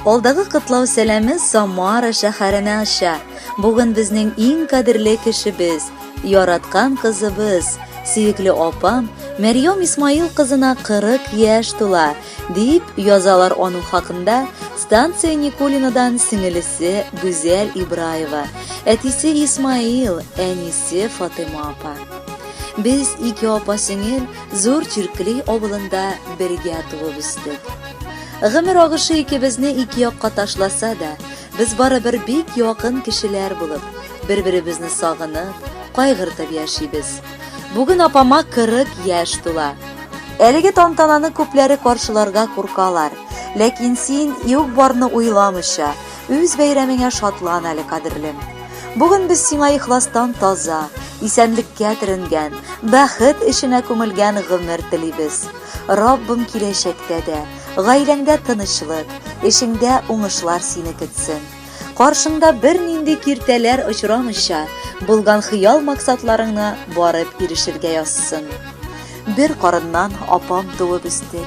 Алдагы котлау сәламе Самара шәһәренә оча. Бүген безнең иң кадерле кешебез, яраткан кызыбыз, сөекле апам Мәрьям Исмаил кызына 40 яшь тула, дип язалар аның хакында станция Никулинодан сеңелесе Гүзәл Ибраева, әтисе Исмаил, әнисе Фатыйма апа. Без ике апа-сеңел Зур Чиркли авылында бергә туып үстек. Гомер агышы икебезне ике якка ташласа да, без барыбер бик якын кешеләр булып, бер-беребезне сагынып, кайгыртып яшибез. Бүген апама 40 яшь тула. Әлеге тантананы күпләре каршыларга куркалар. Ләкин син юк-барны уйламыйча, үз бәйрәмеңә шатлан әле, кадерлем. Бүген без сиңа ихластан таза, исәнлеккә төренгән, бәхет эченә күмелгән гомер телибез. Раббым киләчәктә дә гаиләңдә тынычлык, эшеңдә уңышлар сине көтсен. Каршыңда бернинди киртәләр очрамыйча, булган хыял-максатларыңны барып ирешергә язсын. Бер карыннан апам туып үстек,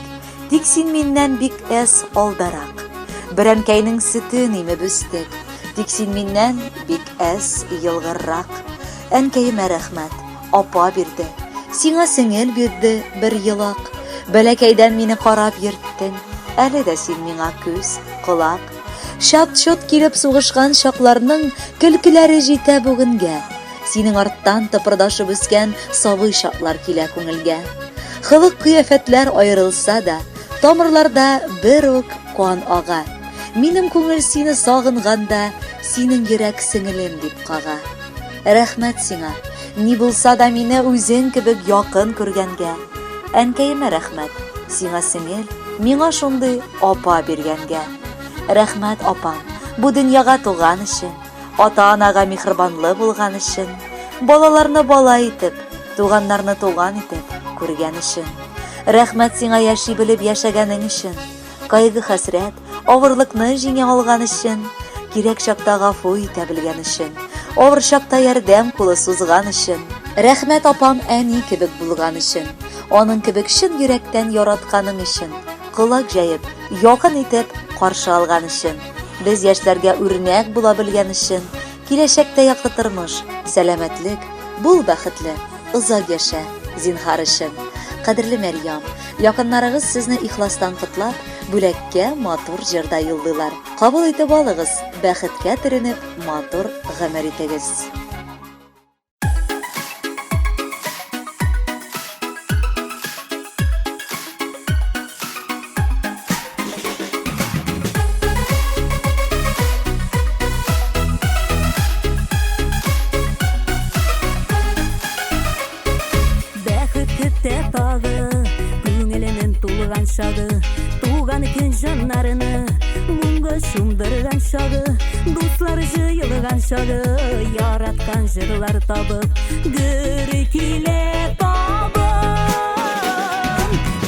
тик син миннән бик әз алдарак. Бер әнкәйнең сөтен имеп үстек, тик син миннән бик әз елгыррак. Әнкәемә рәхмәт, апа бирде. Сиңа сеңел бирде бер елак. Бәләкәйдән мине карап йөрттең. Әле дә син миңа күз, колак. Чат-чот килеп сугышкан чакларның көлкеләре җитә бүгенгә. Синең арттан тыпырдашып үскән сабый чаклар килә күңелгә. Холык-кыяфәтләр аерылса да, тамырларда бер үк кан ага. Минем күңел сине сагынганда, синең йөрәк сеңелем дип кага. Рәхмәт сиңа, ни булса да мине үзең кебек якын күргәнгә. Әнкәемә рәхмәт, сиңа сеңел, миңа шундый апа биргәнгә. Рәхмәт, апам, бу дөньяга туган өчен, ата-анага миһербанлы булган өчен, балаларны бала итеп, туганнарны туган итеп күргән өчен. Рәхмәт сиңа яши белеп яшәгәнең өчен. Кайгы-хәсрәт, авырлыкны җиңә алган өчен, кирәк чакта гафу итә белгән өчен, авыр чакта ярдәм кулы сузган өчен. Рәхмәт апам әни кебек булган өчен, аның кебек чын йөрәктән яратканың өчен, колак җәеп, якын итеп каршы алган өчен, без яшьләргә үрнәк була белгән өчен, киләчәктә якты тормыш, сәламәтлек, бул бәхетле! Озак яшә, зинһар өчен. Кадерле Мәрьям, якыннарыгыз сезне ихластан котлап, бүләккә матур җыр да юллыйлар. Кабул итеп алыгыз, бәхеткә төренеп, матур гомер итегез. Бәхет көтә тагы, күңеленең тулган чагы, туган көн җаннарны моңга чумдырган чагы, дуслар җыелган чагы, яраткан җырлар табып, гөр килә табын.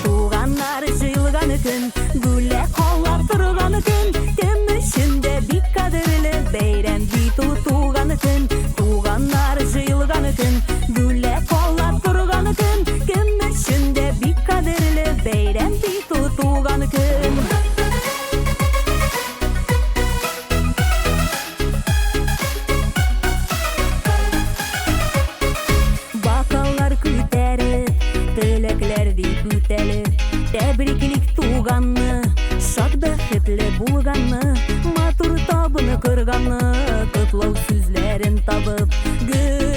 Туганнар җыелган көн, бүләк ала торган көн, кем өчен дә бик кадерле бәйрәм бит ул туган көн. Туганнар җыелган көн, бүләк ала торган көн, кем өчен дә бик кадерле бәйрәм бит ул туган көн. Бокаллар күтәреп, теләкләр дип үтәле. Тәбриклик туганны, шат бәхетле булганны, матур табыны корганны, котлау сүзләрен табып, гөр